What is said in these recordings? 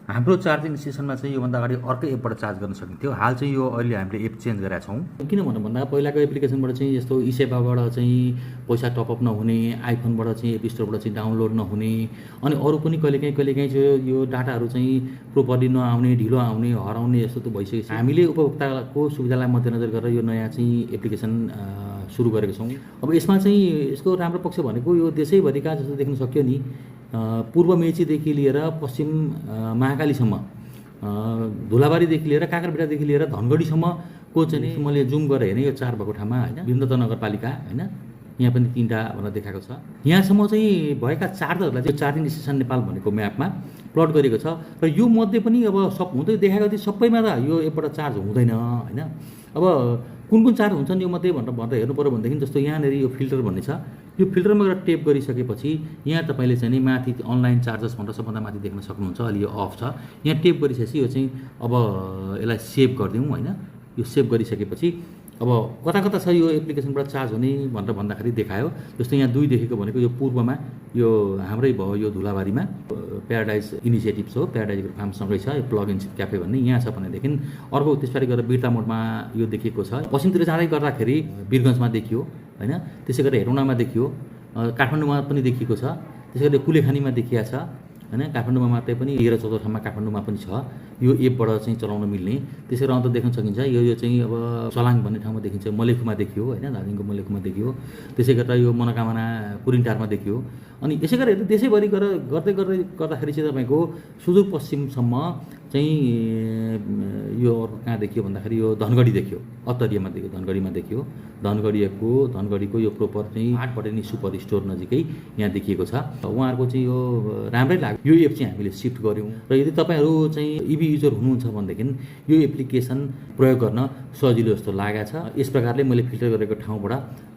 हाम्रो चार्जिङ स्टेसनमा चाहिँ योभन्दा अगाडि अर्कै एपबाट चार्ज गर्न सकिन्थ्यो। हाल चाहिँ यो अहिले हामीले एप चेन्ज गरेका छौँ। किन भन्दा पहिलाको एप्लिकेसनबाट चाहिँ यस्तो इसेवाबाट चाहिँ पैसा टपअप नहुने, आइफोनबाट चाहिँ एप स्टोरबाट चाहिँ डाउनलोड नहुने, अनि अरू पनि कहिलेकाहीँ चाहिँ यो डाटाहरू चाहिँ प्रोपरली नआउने, ढिलो आउने, हराउने यस्तो त भइसकेको छ। हामीले उपभोक्ताको सुविधालाई मध्यनजर गरेर यो नयाँ चाहिँ एप्लिकेसन सुरु गरेको छौँ। अब यसमा चाहिँ यसको राम्रो पक्ष भनेको यो देशैभरिका जस्तो देख्न सक्यो नि, पूर्व मेचीदेखि लिएर पश्चिम महाकालीसम्म, धुलाबारीदेखि लिएर काँक्राभिट्टादेखि लिएर धनगढीसम्मको चाहिँ मैले जुम गरेर हेरेँ यो 4 भएको ठाउँमा होइन, विभिन्न नगरपालिका होइन, यहाँ पनि 3टा भनेर देखाएको छ। यहाँसम्म चाहिँ भएका चार्जरहरूलाई चाहिँ चार्जिङ स्टेसन नेपाल भनेको म्यापमा प्लट गरेको छ। र यो मध्ये पनि अब हुँदै देखाएको थियो सबैमा त यो एपबाट चार्ज हुँदैन होइन। अब कुन चार्ज हुन्छन् यो मध्ये भनेर हेर्नु पऱ्यो भनेदेखि जस्तो यहाँनिर यो फिल्टर भन्ने छ, यो फिल्टरमा गएर टेप गरिसकेपछि यहाँ तपाईँले चाहिँ नि माथि अनलाइन चार्जर्स भनेर सबभन्दा माथि देख्न सक्नुहुन्छ। अहिले यो अफ छ, यहाँ टेप गरिसकेपछि यो चाहिँ अब यसलाई सेभ गरिदिउँ होइन। यो सेभ गरिसकेपछि अब कता कता छ यो एप्लिकेसनबाट चार्ज हुने भनेर भन्दाखेरि देखायो। जस्तो यहाँ 2 देखेको भनेको यो पूर्वमा यो हाम्रै भयो, यो धुलाबारीमा प्याराडाइज इनिसिएटिभ्स हो, प्याराडाइज फार्मसँगै छ, यो प्लग इन क्याफे भन्ने यहाँ छ भनेदेखि अर्को त्यसपछि गएर बिर्ता मोडमा यो देखिएको छ। पश्चिमतिर जाँदै गर्दाखेरि वीरगन्जमा देखियो होइन, त्यसै गरेर हेटौँडामा देखियो, काठमाडौँमा पनि देखिएको छ, त्यसै गरी कुलेखानीमा देखिया छ होइन। काठमाडौँमा मात्रै पनि 13-14 ठाउँमा काठमाडौँमा पनि छ यो एपबाट चाहिँ चलाउन मिल्ने। त्यसै गरेर अन्त देख्न सकिन्छ यो चाहिँ अब चलाङ भन्ने ठाउँमा देखिन्छ, मलेखुमा देखियो होइन, दार्जिलिङको मलेखुमा देखियो, त्यसै गरेर यो मनोकामना पुरिनटारमा देखियो। अनि यसै गरेर देशैभरि गर्दाखेरि चाहिँ तपाईँको सुदूरपश्चिमसम्म चाहिँ यो कहाँ देखियो भन्दाखेरि यो धनगढी देखियो, अत्तरियामा देखियो, धनगढीमा देखियो। धनगढीको यो प्रोपर चाहिँ 8 पटेनी सुपर स्टोर नजिकै यहाँ देखिएको छ। उहाँहरूको चाहिँ यो राम्रै लाग्यो। यो एप चाहिँ हामीले सिफ्ट गऱ्यौँ र यदि तपाईँहरू चाहिँ इभी युजर हुनुहुन्छ भनेदेखि यो एप्लिकेसन प्रयोग गर्न सजिलो जस्तो लागेको छ। यस प्रकारले मैले फिल्टर गरेको ठाउँबाट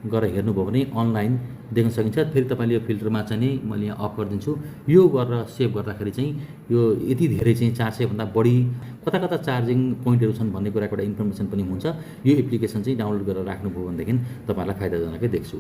गएर हेर्नुभयो भने अनलाइन देख्न सकिन्छ। फेरि तपाईँले यो फिल्टरमा चाहिँ नि मैले यहाँ अफ गरिदिन्छु। यो गरेर सेभ गर्दाखेरि चाहिँ यो यति धेरै चाहिँ 400 भन्दा बढी कता कता चार्जिङ पोइन्टहरू छन् भन्ने कुराको एउटा इन्फर्मेसन पनि हुन्छ। यो एप्लिकेसन चाहिँ डाउनलोड गरेर राख्नुभयो भनेदेखि तपाईँहरूलाई फाइदाजनकै देख्छु।